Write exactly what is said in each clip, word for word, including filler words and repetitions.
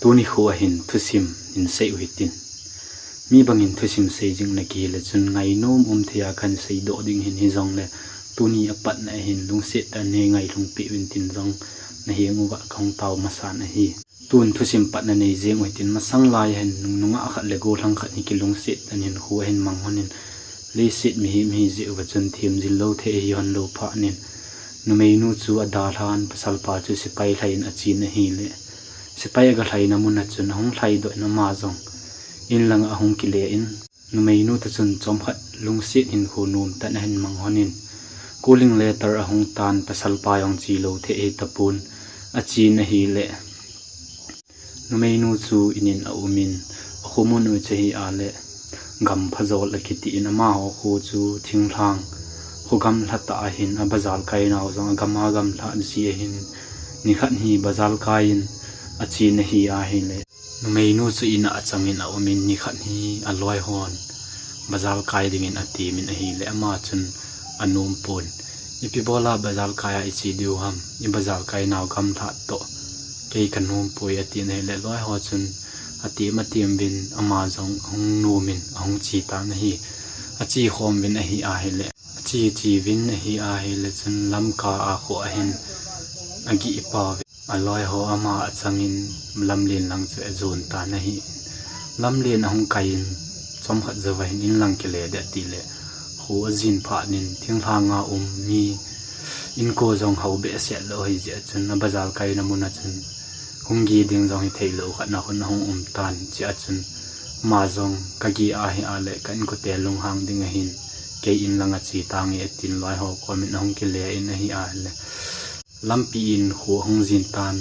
Tuni kho ahin thusim in sei u hitin. Mi bangin thusim sei jing na kile chun ngainom um thei a kan seidoh ding hin hijongle tuni apatna ahin lungset tah in nei ngailhung peh uvin tin jong na heng uva kahung tao masan ahi. Tun thusim patna nei jeng u hitin masang lai hin nungnung a khat le gollhang khat hi kilungset tah in kho ahin mang hon in leiset mihem hi jeh uva chun themjil lou thei ahi hon lou phat in numeinu chu adalhan pasalpa chu sepai lhai in achen ahile sepai aga lhaina mun a chun ahung lhaidoh in ama jong in langa ahung kile in numeinu toh chun chomkhat lungset hinkho nom tah in ahin mang hon in calling letter ahung tan pasalpa jong che lou thei ahi tapon achen ahile numeinu chu in in aum in akhomun u chu hi ale gam phajol akiti in amaho kho chu thinglhang kho gamla tah ahin a bazar kai nau jong agam a gamla ji ahin nikhat hi bazar kai in achen ahi ahile numeinu chu in a achang in aum in nikhat hi aloi hon bazar kai ding in atem in ahile ama chun anom pon ipi bola bazar kai a iche diu ham i bazar kai nau gamla toh kei kanom poi atin ahile loi ho chun atem atem uvin ama jong ahung nom in ahung che tan ahi ache khom uvin ahi ahile ache che uvin ahi ahile chun lamka a kho ahin agih pau vin aloi ho ama achang in lamlen lang chu ajon tan ahi lamlen ahung kai in chomkhat jouva hin in lang kile ding atile kho ajin phat in thinglhang a um mi inko jong hao behseh lou ahi jeh a chun a bazar kaina mun a chun hung ge ding jong hithei lou khat na hon ahung um tan jeh a chun ama jong kage ahi ale ka inkote lunghang ding ahin kei in langa che tange atin loi ho kom in ahung kile in ahi ale lampi in kho ahung jin tan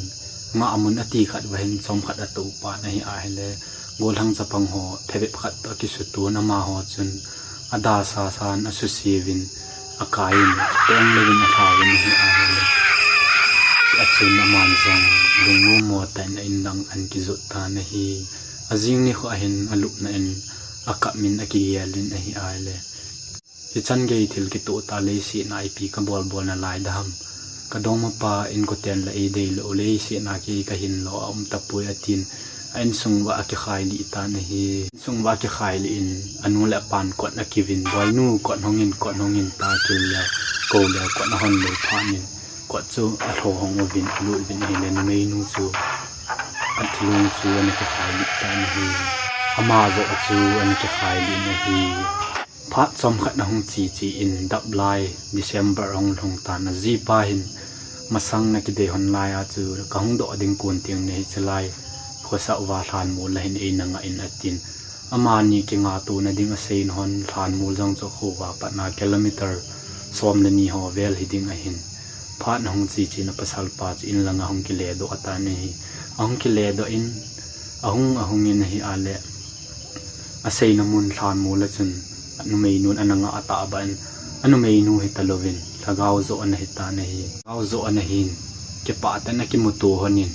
ngah mun ati khat uva hin chomkhat atou pan ahi ahile gollhang chapang ho thevep khat toh akisuto in amaho chun ada sasan asuse uvin akai in apeng lou vin alha uvin ahi ahile chua chun aman jong lungnom mo tah in a in lang ahin kijot tan ahi ajing nikho ahin alupna in akap in akigel in ahi ahile hichan gei thil kitoh tah leiset a ipi kabol bol nalai ding ham kadongmapa inkoten la eidei lou leiset a kei kahin lou aum tapoi atin a insung uva akikhai lih tan ahi insung uva akikhai lih in anu le apan kot akiuvin boinu kot hong in kot hong in tia akil le kou le kot ahon lou phat in kot chu alho hong uvin alut uvin ahile numeinu chu athilong chu ana kikhai lih tan ahi ama joh chu ana kikhai lih in ahi phat chomkhat ahung che che in dap lai December ahung lhung tan ajipa hin masang na kidei hon lai a chu kahung doh ding kon teng nahi chelai khosah uva lhanmol ahin eina ngah in atin amani kingahtona ding aseina hon lhanmol jong chu kho uva pat na kilometer som le ni ho vel hiding ahin phat ahung che che in a pasalpa chu in langa ahung kile doh tan ahi ahung kile doh in ahung ahung in ahi ale aseina mun lhanmol a chun numeinun ana ngah tah ban anumeinu hitalouvin lhagao joh ana hitan ahi lhagao joh ana hin kipah tah in akimuto hon in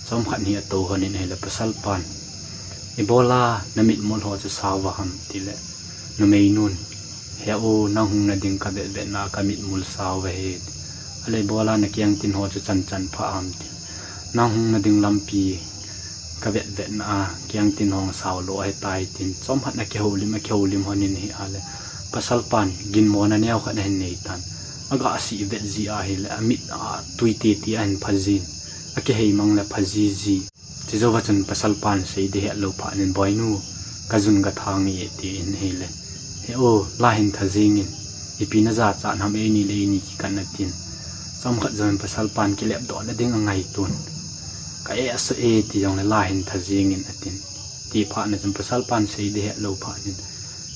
chomkhat hi atou hon in ahile pasalpan ibola namitmul ho chu sao uva ham tile numeinun he o nang hung nading kavet vetna kamitmul sao uva hi ale ibola nakeng tin ho chu chanchan pha ham ti nang hung nading lampi kavet vetna a keng tin hong sao lou ahitai tin chomkhat akihoulim akihoulim hon in ahi ale pasalpan ginmona neokhat ahin nei tan aga sih vet ji ahile amit a tui titi ahin pha jin akihei mang le pha jiji chujouva chun pasalpan sei ding hetlou phat in boinu kajun gathange tin ahile he o la hin tha jingin ipi najachat ham eini le eini kikan atin chomkhat jouvin pasalpan kilepdoh na ding angaiton ka eh aso e ti jongle la hin tha jingin atin ti phat na chun pasalpan sei ding hetlou phat in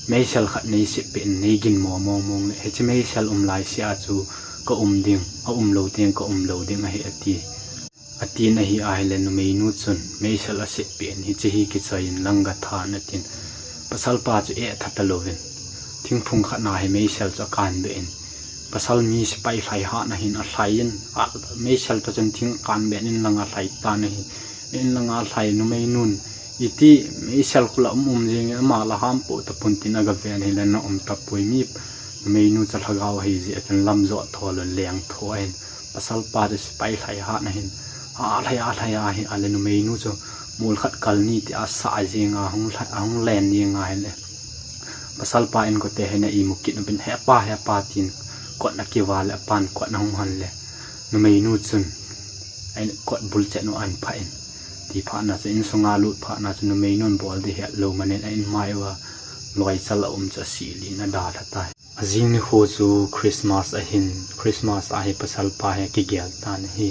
meisel khat neisep peh in neiginmo mong mong le hiche meisel um lai sea chu kaum ding aum lou teng kaum lou ding ahi ati atin ahi ahile numeinu chun meisel asep peh in hiche hi kichoi in lang gathan atin pasalpa chu eh tha talouvin thingphung khat na hi meisel chu akanbeh in pasal mi sepai lhai hat na hin alhai in meisel toh chun thing akanbeh in in langa alhai tan ahi in langa alhai numeinun iti meisel khu la um um jengin ama la hampoh tapon tin agaven ahile na um tapoi mi numeinu chu lhagao ahi jeh a chun lamjot tho lou leng tho ahin pasalpa chu sepai lhai hat na hin alhai alhai ahi ale numeinu chu Mol khat kal ni ti a sa a jeng a hung lha-, a hung len jeng a hile. Pasal pa in kote hena imu kit uvin, "He pa, he pa," tin kot na kiva le, apan kot na hung hon le. Numei nu chun, a in kot bul chet nu an pha in. Ti pha na chu in sunga lut pha na chu numei nun bol di het lo manin a in mai uva loi chal a um chu a si li na da lha tai. A jing ni khu chu Christmas a hin, Christmas a hi pasal pa hi kigel tan hi.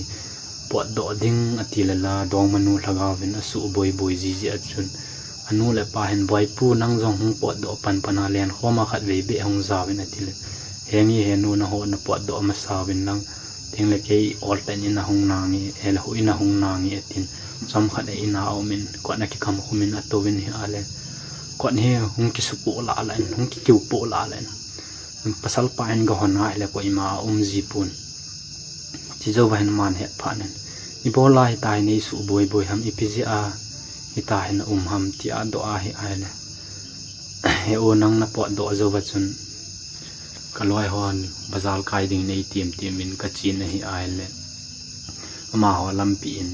Potdoh ding a ti le la, dongmanu lhagao vin a suh boi boi ji ji a chun. A nu le pa hin, "Boi pu, nang jong hung potdoh pan pan a len khom a khat vei beh hung ja vin," a ti le. "He nge he nu, na ho na potdoh masa vin lang. Ting le kei ol ten in a hung na nge, he le hu in a hung na nge," a tin. Chom khat a in a um in, kot na kikam khum in a to vin hi a le. Kot hi hung kisu po la la in, hung kikiu po la la in. Pasal pa in ga hon ngai le koima a um ji pon. Chi jo va hin man het pha nen. "I bol a hi tai nei su boi boi ham, ipi ji a hi tai na um ham," ti a do a hi ai le. "He o, nang na potdoh jo va chun ka loi hon bazar kai ding nei tim tim in ka chin a hi ai le. Ama ho lampi in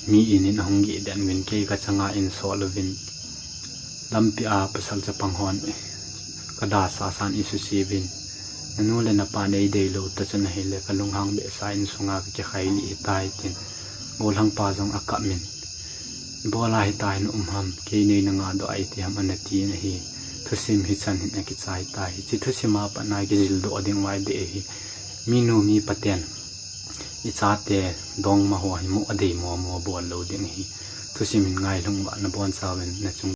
mi in in a hung gi den vin kei ka changa in sol uvin. Lampi a pasal chapang hon ka da sa san i su si vin. Na nu le na pa nei dei lo ta chun a hi le ka lunghang be sa in sunga ka kikhai li hi tai," tin. Golhang pa jong a kap min. "I bol a hi tai na um ham, kei nei na nga do ai ti ham," a na ti na hi. Thusim hi chan hin a kichai tai. Chi thusim a pa na kijil do ding vai be hi. Mi nu mi paten i chate dongma ho hi mo a dei mo mo bol lo ding hi. Thusim hin ngai lhung va na bon sa vin na chung